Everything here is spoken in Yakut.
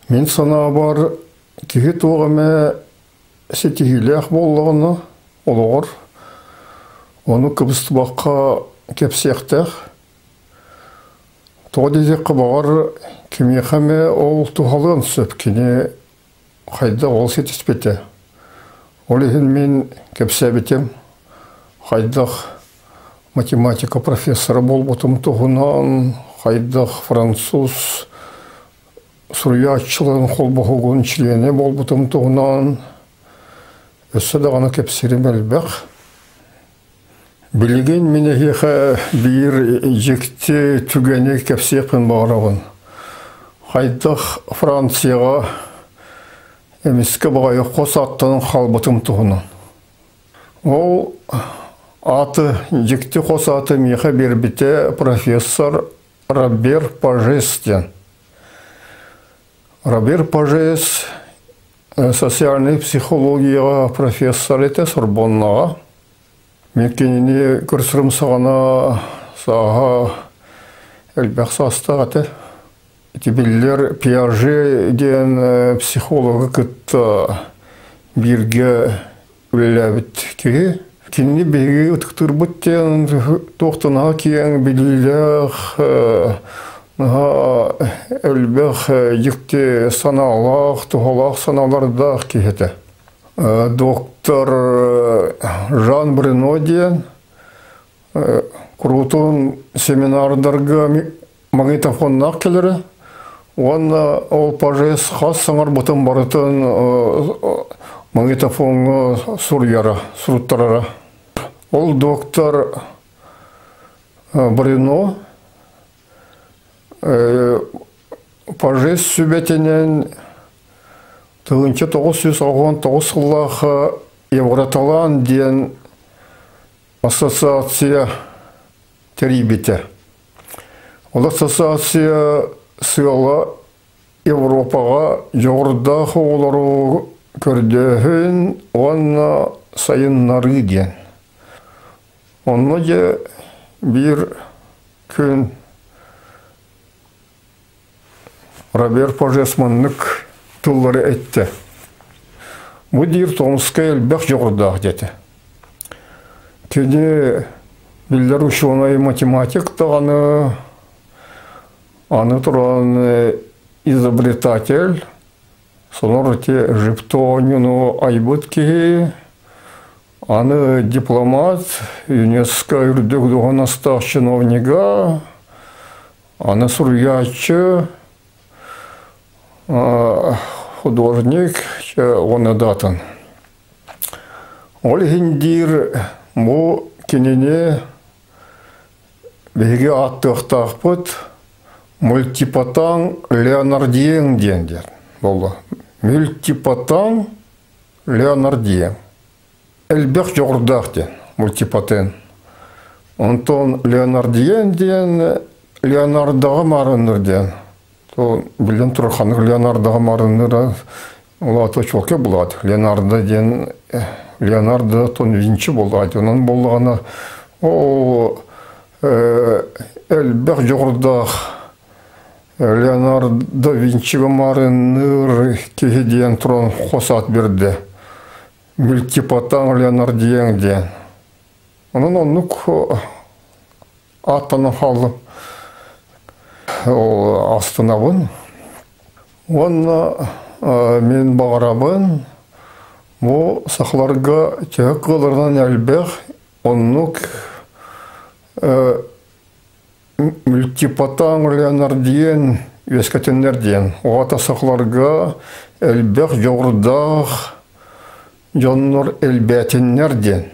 Мин санаабар, киһи туох эмэ ситиһиилээх буоллаҕына олоҕор ону кыбыстыбакка кэпсиэхтээх. Тоҕо диэтэххэ, баҕар, кимиэхэ эмэ ол туһалыан сөп, кини хайдах ол ситиспитэ. Ол иһин мин кэпсээбитим, хайдах математика профессора буолбутум туһунан, хайдах француз суруйааччыларын холбоһугун чилиэнэ буолбутум туһунан өссө даҕаны кэпсиирим элбэх. Билигин мин эһиэхэ биир дьикти түгэни кэпсиэхпин баҕарабын. Хайдах Францияҕа эмискэ баҕайы хос ааттанан хаалбытым туһунан. Ол ааты, дьикти хос ааты миэхэ биэрбитэ профессор Робер Пажес диэн. Робер Пажес социальнай психологияҕа профессор этэ Сорбоннаҕа. Мин кинини көрсөрүм саҕана сааһа элбэх саастаах этэ. Ити биллэр Пиаже диэн психологы кытта бииргэ үлэлээбит киһи. Кинини биһиги ытыктыырбыт диэн туох да наһаа киэҥ билиилээх, наһаа элбэх дьикти санаалаах, туһалаах санаалардаах киһи этэ. Доктор Жан Брено диэн куруутун семинардарга магнитофоннаах кэлэрэ уонна ол пажес хас саҥарбытын барытын магнитофоҥҥа суруйара, суруттарара. Ол доктор Брено Пажес сүбэтинэн 1999 сыллаахха Евроталаан диэн ассоциация тэрийбитэ. Ол ассоциация сыала Европаҕа дьоҕурдаах оҕолору көрдөөһүн уонна сайыннарыы диэн. Онно дьэ биир күн Роберт Пожес маннык тыллары эттэ. Бу диир Томскай элбэх дьоҕурдаах диэтэ. Кини биллэр учуонай математик даҕаны, аны туран изобретатель, сонор ити жептоонньуну айбыт киһи, аны дипломат, ЮНЕСКО үрдүк дуоһунастаах чиновнига, Аны суруйааччы, художник уонна да атын. Ол иһин диир бу кинини биһиги ааттыахтаахпыт мультипатаң Леонардиен диэн диэн буолла. Мультипатаң Леонардиен. Элбэх дьоҕурдаах диэн мультипатент. Онтон Леонардиен диэн Леонардоҕа маарынныр диэн. То билэн турар ханнык Леонардоҕа маарынныра улаата чуолкай булаат. Леонардо диэн Леонардо тон Винчи буоллаҕа. Онон буоллаҕына ол элбэх дьоҕурдаах Леонардо Винчигэ маарынныыр киһи диэн туран хос аат биэрдэ. Мультипатан Леонардиен диэн. Онон оннук ааттанан хааллым. Ол астынабын. Уонна мин баҕарабын бу сахаларга төһө кыаларынан элбэх оннук мультипатан Леонардиен үөскэтиннэр диэн. Оҕото сахаларга элбэх дьоҕурдаах дьоннор элбээтиннэр диэн.